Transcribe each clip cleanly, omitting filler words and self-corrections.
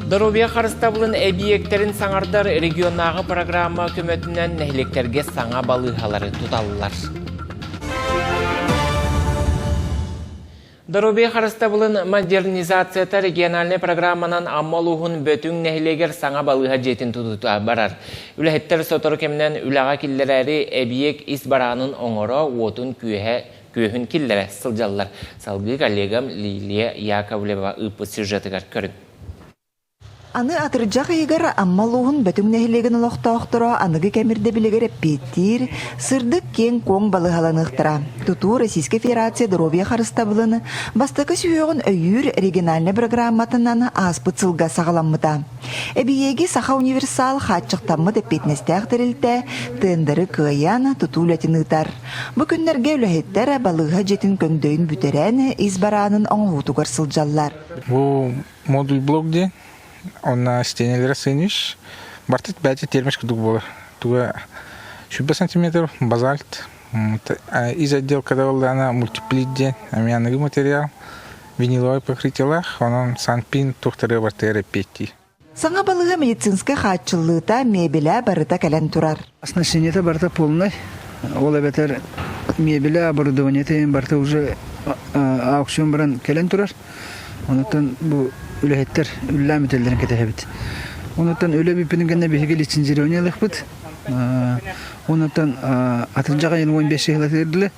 Доруобуйа харыстабылын эбийиэктэрин саҥардар регионнааҕы программа көмөтүнэн нэһилиэктэргэ саҥа балыыһалары туталлар. Доруобуйа харыстабылын модернизацията региональнай программанан Амма улууһун Бөтүҥ нэһилиэгэр саҥа балыыһа дьиэтин тутуута барар. Үлэһиттэр сотору кэминэн үлэҕэ киллэрээри эбийиэк ис бараанын оҥоро, уотун күөһэ күөһүн киллэрэ сылдьаллар. Салгыы коллегам Лилия Яковлева ыыппыт сюжетыгар көрүҥ. Аны атырдьах ыйыгар Амма улууһун Бөтүҥ нэһилиэгин олохтоохторо аныгы кэм ирдэбилигэр эппиэттиир, сырдык киэҥ-куоҥ балыыһаланыахтара. Тутуу Российскай Федерация доруобуйа харыстабылын бастакы сүһүөҕүн өйүүр региональнай бырагырааматынан ааспыт сылга саҕаламмыта. Эбийиэги Саха универсал хааччахтаммыт эппиэтинэстээх тэрилтэ тендеры кыайан, тутуу үлэтин ыытар. Бу күннэргэ үлэһиттэр балыыһа дьиэтин көҥдөйүн бүтэрэн, ис бараанын оҥоһуутугар сылдьаллар. Бу модуль блок диэн онно стенелere сыыниш бартыт бэйэтэ термеш курдук буолар туга 100 сантиметр базальт из отделкада буоллаҕына мультиплит диэн эмиэ аныгы материал виниловай покрытиелаах онон санпин туохтары бартыгар эппиэттиир. Саҥа балыыһа медицинскэй хааччыллыыта, миэбэлэ барыта кэлэн турар. Оснащениета барыта полный. Ол эбэтэр миэбэлэ, оборудованиета барыта уже аукцион баран кэлэн турар. Онуттан бу үлэһиттэр үлэлээн бүтэллэрин кэтэһэбит. Онуттан үлэ бүппүтүн кэннэ биһиги лицензирование ылыахпыт. Онуттан атырдьах ыйын 15 сыһыла тыырдылы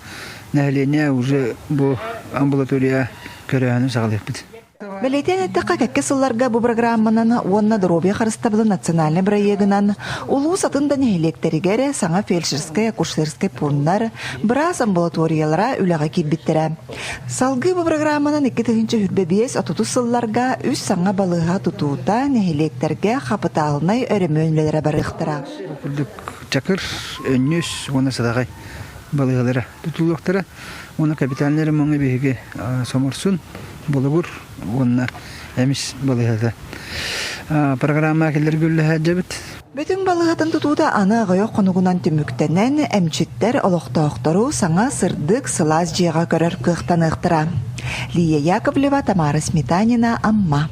нэһилиэнньэ уже бу амбулатория көрөөһүнүн саҕалыахпыт. Бэлиэтээн эттэххэ, кэккэ сылларга бу программанан уонна доруобуйа харыстабылын национальнай бырайыагынан улуус атын да нэһилиэктэригэр саҥа фельдшерскай-акушерскай пууннар, быраас амбулаториялара үлэҕэ киирбиттэрэ. Салгыы бу программанан 2025-30 сылларга үс саҥа балыыһа тутуута нэһилиэктэргэ хапытаалынай өрөмүөн үлэлэрэ барыахтара. Бу курдук Чакыр, Өнньүс уонна Сатаҕай балыыһалара тутуллуохтара. Уонна капитальнай ремоҥҥа биһиги Соморсун, Болугур уонна Эмис балыыһата программа киллэргэ үллэһээдьэбит. Бөтүҥ балыыһатын тутуута аны аҕыйах хонугунан түмүктэнэн, эмчиттэр олохтоохтору саҥа сырдык, сылаас дьиэҕэ көрөр кыахтаныахтара. Лия Яковлева, Тамара Сметанина, Амма.